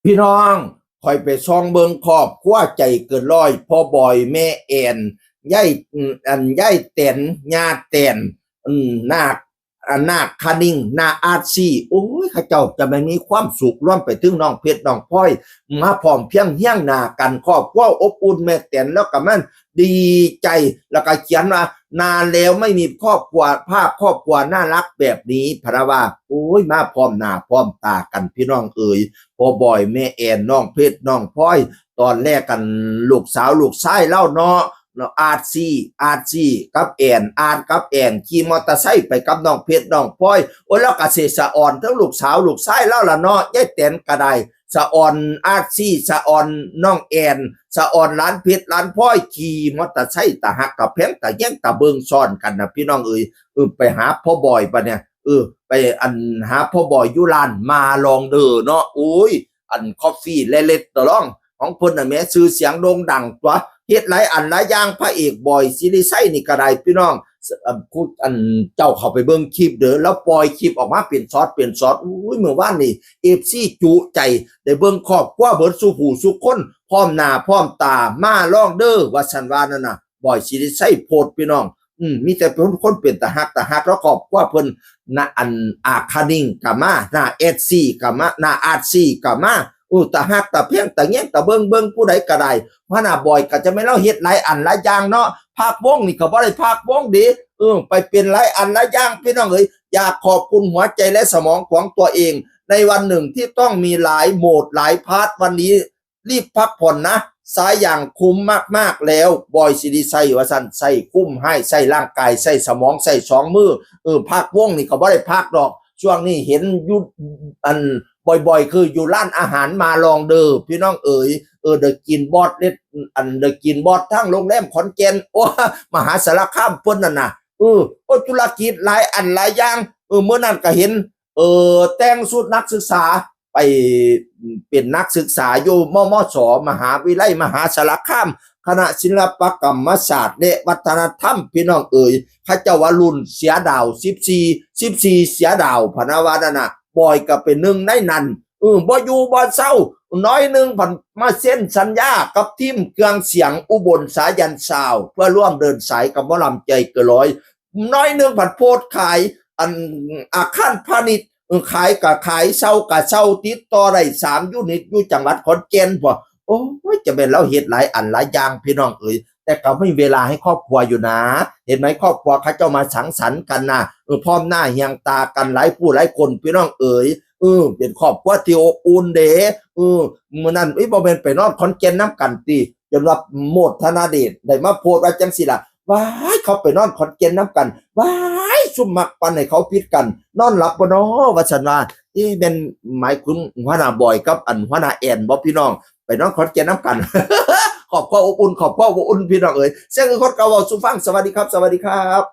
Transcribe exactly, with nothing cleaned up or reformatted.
พี่น้อง ข่อยไปส่องเบิ่งครอบครัวใจเกินร้อย พ่อบอย แม่แอน ยาย อืม อัน ยายแตน ย่าแตน อืม นาค อัน นาคคณิง น้าอาร์ซี โอ้ย เขาเจ้าจะไม่มีความสุข รวมไปถึงน้องเพชร น้องพลอย มาพร้อมเพียงเฮียงหน้ากัน ครอบครัวอบอุ่น แม่แตนแล้วก็มันดีใจ แล้วก็เขียนว่า นานแล้วไม่มีครอบครัว ภาพครอบครัวน่ารักแบบนี้ พะนะว่า โอ้ย มาพร้อมหน้าพร้อมตากัน พี่น้องเอ๋ย พ่อบอย แม่แอน น้องเพชร น้องพลอย ตอนแรกกัน ลูกสาวลูกชายเล่าเนาะ เนาะ อาร์ซี อาร์ซี กับแอน อาร์กับแอน ขี่มอเตอร์ไซค์ไปกับน้องเพชร น้องพลอย โอ้ย แล้วก็สิสะออนทั้งลูกสาวลูกชายเล่าล่ะเนาะ ยายแตนก็ได้ สะออน อาร์ซี สะออน น้องแอน สะออน หลานเพชร หลานพลอย ขี่มอเตอร์ไซค์ตะฮักตะแพงตะแยงตะเบิ่งซ้อนกันนะ พี่น้องเอ๋ย เออ ไปหาพ่อบอยปะเนี่ย เออ ไปอันหาพ่อบอยอยู่ร้านมาลองเด้อเนาะ โอ้ย อันคอฟฟี่และเลสตอรองของเพิ่นน่ะแหม ชื่อเสียงโด่งดังตั๊ว เฮ็ดหลายอันหลายอย่าง พระเอกบอย ศิริชัยนี่ก็ได้ พี่น้อง เอ่อ ผู้ อันเจ้าเข้าไปเบิ่งคลิปเด้อ แล้วปล่อยคลิปออกมาเป็นช็อตเป็นช็อต อุ้ย มื้อวานนี่ เอฟซี จุใจ ได้เบิ่งครอบครัวเบิดสู่ผู้สู่คน พร้อมหน้าพร้อมตา มาลองเด้อ ว่าซั่นว่านั่นน่ะ บอย ศิริชัยโพสต์ พี่น้อง อืม มีแต่คน คนเป็นตาฮัก ตาฮัก แล้วครอบครัวเพิ่น นะ อัน อาคานิงก็มา น้าเอสซีก็มา น้าอาร์ซีก็มา อู้ ตาฮัก ตาแพง ตาแยง ตาเบิ่ง เบิ่งผู้ใดก็ได้ หัวหน้าบอยก็จะแม่นลาวเฮ็ดหลายอันหลายอย่างเนาะ พักวงนี่ก็บ่ได้พักวงเด้ เออ ไปเป็นหลายอันหลายอย่าง พี่น้องเอ๋ย อยากขอบคุณหัวใจและสมองของตัวเอง ในวันหนึ่งที่ต้องมีหลายโหมดหลายพาร์ท วันนี้รีบพักผ่อนนะ สายอย่างคุ้มมากๆแล้ว บอย ศิริชัย ว่าซั่น ใส่คุ้มให้ ใส่ร่างกาย ใส่สมอง ใส่สองมือ เออ พักวงนี่ก็บ่ได้พักดอก ช่วงนี้เห็นอยู่ อัน บ่อยๆ คืออยู่ร้านอาหารมาลองเด้อ พี่น้องเอ๋ย เออ ได้กินบอสเล็ด อัน ได้กินบอสทั้งโรงแรมขอนแก่น โอ้ มหาสารคามเพิ่นนั่นน่ะ เออ โอ้ ธุรกิจหลายอันหลายอย่าง เออ มื้อนั้นก็เห็น เออ แต่งชุดนักศึกษา ไปเป็นนักศึกษาอยู่ มมส มหาวิทยาลัยมหาสารคาม คณะศิลปกรรมศาสตร์และวัฒนธรรม พี่น้องเอ๋ย เขาเจ้าว่ารุ่นเสือดาว สิบสี่ สิบสี่ เสือดาว พะนะว่านั่นน่ะ บอยก็เป็นหนึ่งในนั้น เออ บ่อยู่บ่เซา น้อยหนึ่งผันมาเซ็นสัญญากับทีมเครื่องเสียงอุบลสายันซาวด์ เพื่อร่วมเดินสายกับหมอลำใจเกินร้อย น้อยหนึ่งผันโพสต์ขาย อัน อาคารพาณิชย์ เออ ขายก็ขาย เซาก็เซา ติดต่อได้สามยูนิต อยู่จังหวัดขอนแก่นพุ้น โอ้ย จะแม่นลาวเฮ็ดหลายอันหลายอย่าง พี่น้องเอ๋ย แต่ก็มีเวลาให้ครอบครัวอยู่นะ เห็นไหม ครอบครัวเขาเจ้ามาสังสรรค์กันนะ เออ พร้อมหน้าเฮียงตากันหลายผู้หลายคน พี่น้องเอ๋ย เออ เป็นครอบครัวที่อบอุ่นเด้ เออ มื้อนั้น เอ้ย บ่แม่นไปนอนขอนแก่นนำกันติ จนว่าโมทนาเดชได้มาโพสต์ว่าจังซี่ล่ะ ว้าย เขาไปนอนขอนแก่นนำกัน ว้าย ซุ่มมักปั่นให้เขาผิดกัน นอนหลับบ่น้อ ว่าซั่นว่า เอ๊ะ แม่นหมายถึงหัวหน้าบอยกับอันหัวหน้าแอนบ่พี่น้อง ไปนอนขอนแก่นนำกัน ครอบครัวอบอุ่น ครอบครัวอบอุ่น พี่น้องเอ๋ย เสียงคนเก่าเว้าสู่ฟัง สวัสดีครับ สวัสดีครับ